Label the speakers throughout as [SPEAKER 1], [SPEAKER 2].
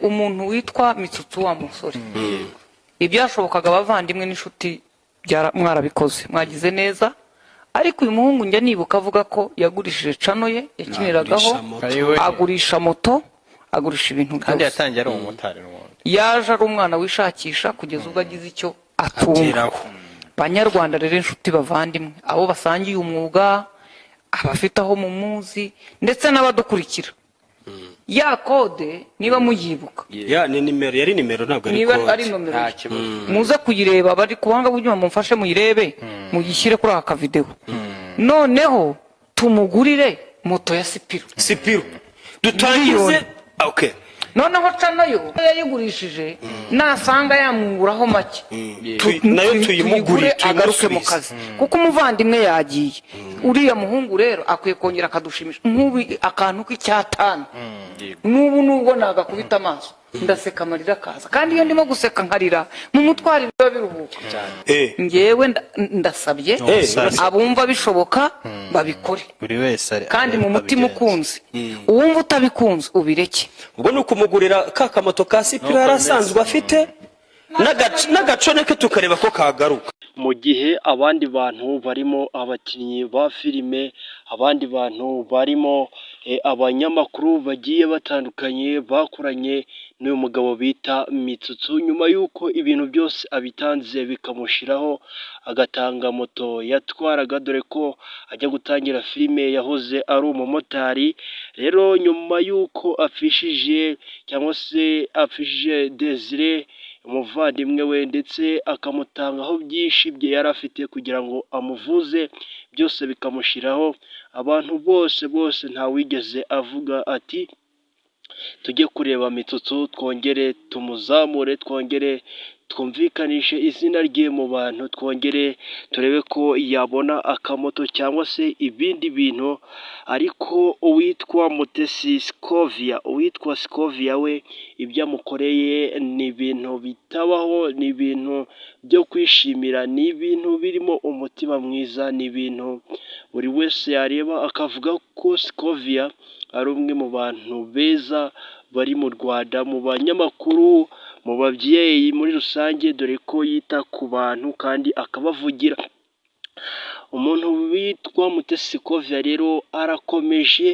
[SPEAKER 1] Umuntu witwa Mitsutsu wa musore, ibyashobokaga abavandimwe n'inshuti mwarabikoze, mwagize neza. Ariko uyu muhungu njya nibuka avuga ko yagurishije channel ye yakiniragaho,
[SPEAKER 2] Agurisha moto.
[SPEAKER 3] Ayiwe.
[SPEAKER 1] Agurisha moto, agurisha ibintu
[SPEAKER 3] Kandi
[SPEAKER 1] byose.
[SPEAKER 3] yatangiye ari umumotari n'ubundi.
[SPEAKER 1] Yaje ari umwana wishakisha kugeza ubwo agize icyo atunga.
[SPEAKER 2] Ageraho.
[SPEAKER 1] Banyarwanda rero, inshuti, bavandimwe, abo basangiye umwuga, abafite aho mumuzi ndetse n'abadukurikira, ya code niba muyibuka,
[SPEAKER 2] Ya, ni nimero, yari nimero, ntabwo ari
[SPEAKER 1] niba
[SPEAKER 2] code.
[SPEAKER 1] Ari nomero
[SPEAKER 3] Nta
[SPEAKER 1] ye.
[SPEAKER 3] kibazo.
[SPEAKER 1] Muze kuyireba, bari ku buhanga bw'ibyuma, mumfashe muyirebe, muyishyire kuri aka kavidewo, noneho tumugurire moto ya Sipiro.
[SPEAKER 2] Sipiro dutangize.
[SPEAKER 1] Miliyoni.
[SPEAKER 2] Okay.
[SPEAKER 1] Noneho channel yo yayigurishije, nasanga yamwunguraho make,
[SPEAKER 2] Nayo tuyimugurire,
[SPEAKER 1] tuyigure, agaruke mu
[SPEAKER 2] tuyimusubize.
[SPEAKER 1] kazi, kuko umuvandimwe yagiye. Uriya muhungu rero akwiye kongera akadushimisha nk'ubu akantu k'icyatanu. N'ubu nubwo nagakubita amaso ndaseka, amarira akaza, kandi iyo ndimo guseka nkarira mu mutwaro biba biruhuka. Ngewe ndasabye abumva bishoboka babikore.
[SPEAKER 3] Buri wese
[SPEAKER 1] Kandi
[SPEAKER 3] arebe
[SPEAKER 1] mu
[SPEAKER 3] uko
[SPEAKER 1] mutima
[SPEAKER 3] abigenza.
[SPEAKER 1] ukunze, uwumva utabikunze ubireke.
[SPEAKER 2] Ubwo ni ukumugurira ka kamoto ka Sipiro
[SPEAKER 3] Nuko
[SPEAKER 2] yari
[SPEAKER 3] bimeze.
[SPEAKER 2] asanzwe afite n'agacone ke, tukareba ko kagaruka.
[SPEAKER 4] Mu gihe abandi bantu barimo abakinnyi ba filime, abandi bantu barimo abanyamakuru bagiye batandukanye bakoranye n'uyu mugabo bita Mitsutsu, nyuma y'uko ibintu byose abitanze bikamushiraho, agatanga moto yatwaraga, dore ko ajya gutangira filime yahoze ari umumotari. Rero nyuma y'uko apfishije cyangwa se apfishije Desire umuvandimwe we, ndetse akamutangaho byinshi bye yari afite kugira ngo amuvuze, byose bikamushiraho, abantu bose bose ntawigeze avuga ati: "Tujye kureba Mitsutsu, twongere tumuzamure, twongere twumvikanishe izina rye mu bantu, twongere turebe ko yabona akamoto cyangwa se ibindi bintu." Ariko uwitwa Mutesi Scovia, uwitwa Scovia we, ibyo amukoreye ni ibintu bitabaho, ni ibintu byo kwishimira, ni ibintu birimo umutima mwiza, ni ibintu buri wese yareba akavuga ko Scovia ari umwe mu bantu beza bari mu Rwanda, mu banyamakuru, mu babyeyi muri rusange, dore ko yita ku bantu kandi akabavugira. Umuntu witwa Mutesi Scovia rero arakomeje,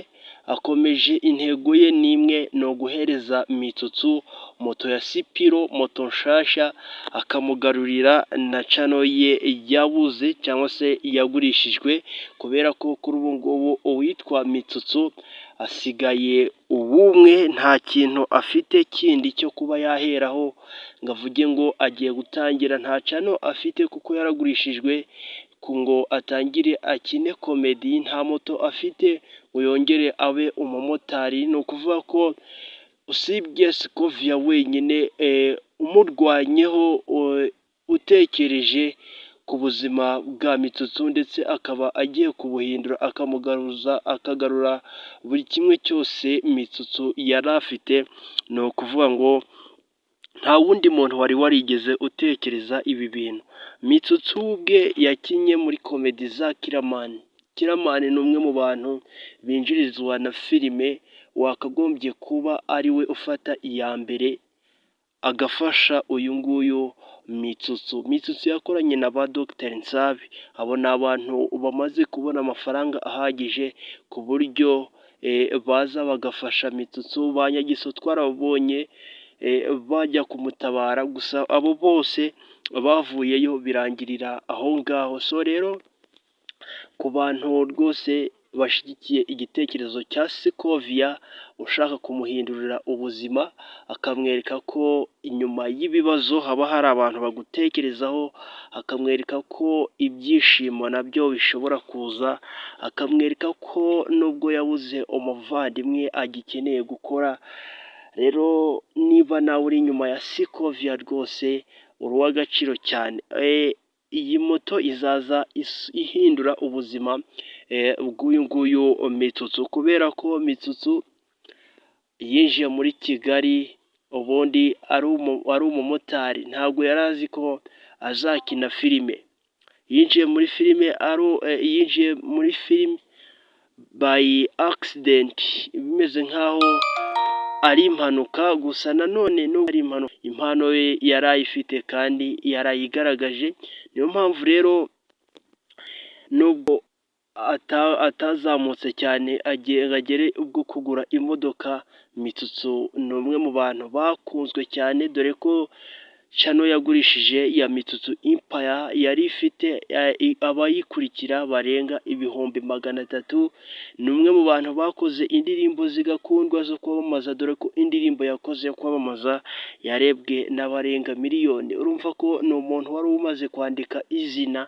[SPEAKER 4] akomeje intego ye ni imwe, ni uguhereza Mitsutsu moto ya Sipiro, moto nshasha, akamugarurira na channel ye yabuze cyangwa se yagurishijwe, kubera ko kuri ubu ngubu uwitwa Mitsutsu asigaye ubumwe, nta kintu afite kindi cyo kuba yaheraho ngo avuge ngo agiye gutangira. Nta channel afite kuko yaragurishijwe ngo atangire akine comedy, nta moto afite ngo yongere abe umumotari. Ni ukuvuga ko usibye Scovia wenyine umurwanyeho, utekereje ku buzima bwa Mitsutsu ndetse akaba agiye kubuhindura, akamugaruza, akagarura buri kimwe cyose Mitsutsu yari afite, ni ukuvuga ngo nta wundi muntu wari warigeze utekereza ibi bintu. Mitsutsu ubwe yakinnye muri comedy za Killaman. Killaman ni umwe mu bantu binjirizwa na filime, wakagombye kuba ari we ufata iya mbere agafasha uyu nguyu Mitsutsu. Mitsutsu yakoranye na ba Dogiteri Nsabi, abo ni abantu bamaze kubona amafaranga ahagije ku buryo baza bagafasha Mitsutsu. Ba Nyagiso twarababonye bajya kumutabara, gusa abo bose bavuyeyo birangirira aho ngaho. So rero ku bantu rwose bashyigikiye igitekerezo cya Scovia ushaka kumuhindurira ubuzima, akamwereka ko inyuma y'ibibazo haba hari abantu bagutekerezaho, akamwereka ko ibyishimo nabyo bishobora kuza, akamwereka ko nubwo yabuze umuvandimwe agikeneye gukora. Rero niba nawe uri inyuma ya Scovia, rwose uri uw'agaciro cyane. Iyi moto izaza ihindura ubuzima bw'uyu nguyu Mitsutsu, kubera ko Mitsutsu yinjiye muri Kigali ubundi ari umumotari, ntabwo yari azi ko azakina filime. Yinjiye muri filime by accident, bimeze nkaho ari impanuka. Gusa nanone nubwo ari impanuka, impano ye yari ayifite kandi yarayigaragaje. Niyo mpamvu rero nubwo atazamutse cyane ngo agere ubwo kugura imodoka, Mitsutsu ni umwe mu bantu bakunzwe cyane, dore ko channel yagurishije ya Mitsutsu Empire yari ifite abayikurikira barenga 300,000. Ni umwe mu bantu bakoze indirimbo zigakundwa zo kwamamaza, dore ko indirimbo yakoze yo kwamamaza yarebwe n'abarenga miliyoni. Urumva ko ni umuntu wari umaze kwandika izina.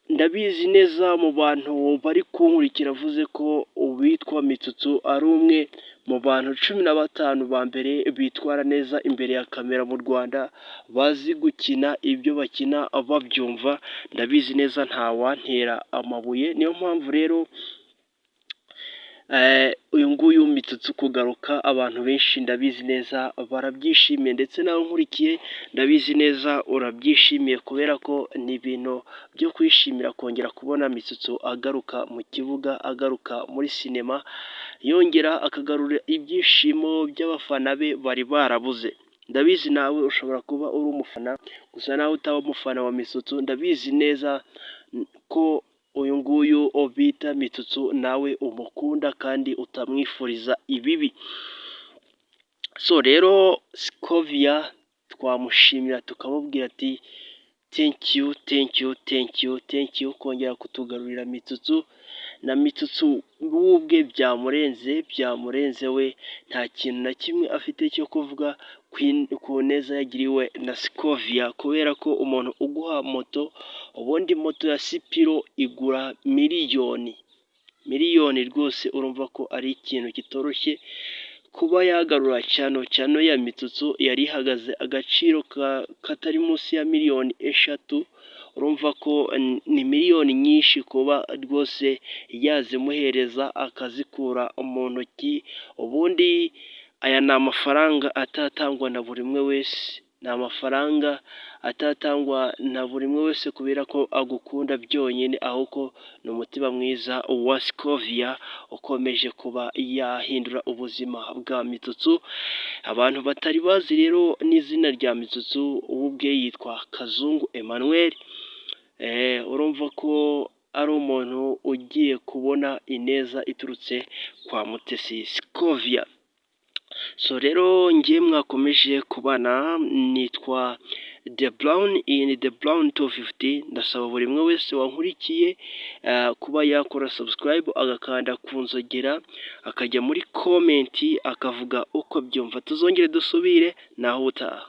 [SPEAKER 4] Ndabizi neza mu bantu bari kunkurikira avuze ko uwitwa Mitsutsu ari umwe mu bantu 15 ba mbere bitwara neza imbere ya kamera mu Rwanda, bazi gukina ibyo bakina babyumva. Ndabizi neza ntawantera amabuye. Niyo mpamvu rero uyu nguyu Mitsutsu kugaruka, abantu benshi ndabizi neza barabyishimiye, ndetse nawe nkurikiye ndabizi neza urabyishimiye, kubera ko ni ibintu byo kwishimira kongera kubona Mitsutsu agaruka mu kibuga, agaruka muri sinema, yongera akagarura ibyishimo by'abafana be bari barabuze. Ndabizi nawe ushobora kuba uri umufana, gusa nawe utaba umufana wa Mitsutsu, ndabizi neza ko uyu nguyu bita Mitsutsu nawe umukunda kandi utamwifuriza ibibi. So rero Scovia twamushimira, tukamubwira ati: "Thank you, thank you, thank you, thank you," kongera kutugarurira Mitsutsu. Na Mitsutsu we ubwe byamurenze, byamurenze. We nta kintu na kimwe afite cyo kuvuga ku neza yagiriwe na Scovia, kubera ko umuntu uguha moto, ubundi moto ya Spiro igura miliyoni miliyoni rwose, urumva ko ari ikintu kitoroshye kuba yagarura channel. Channel ya Mitsutsu yari ihagaze agaciro katari munsi ya miliyoni 3. Urumva ko ni miliyoni nyinshi kuba rwose yazimuhereza akazikura mu ntoki. Ubundi aya ni amafaranga atatangwa na buri umwe wese, ni amafaranga atatangwa na buri umwe wese kubera ko agukunda byonyine, ahubwo ni umutima mwiza wa Scovia ukomeje kuba yahindura ubuzima bwa Mitsutsu. Abantu batari bazi rero n'izina rya Mitsutsu, we ubwe yitwa Kazungu Emmanuel. Urumva ko ari umuntu ugiye kubona ineza iturutse kwa Mutesi Scovia. So rero ngiye mwakomeje kubana, nitwa The Brown in The Brown 250. Ndasaba buri umwe wese wankurikiye kuba yakora subscribe, agakanda ku nzogera, akajya muri comment, akavuga uko byumva. Tuzongere dusubire naho ubutaha.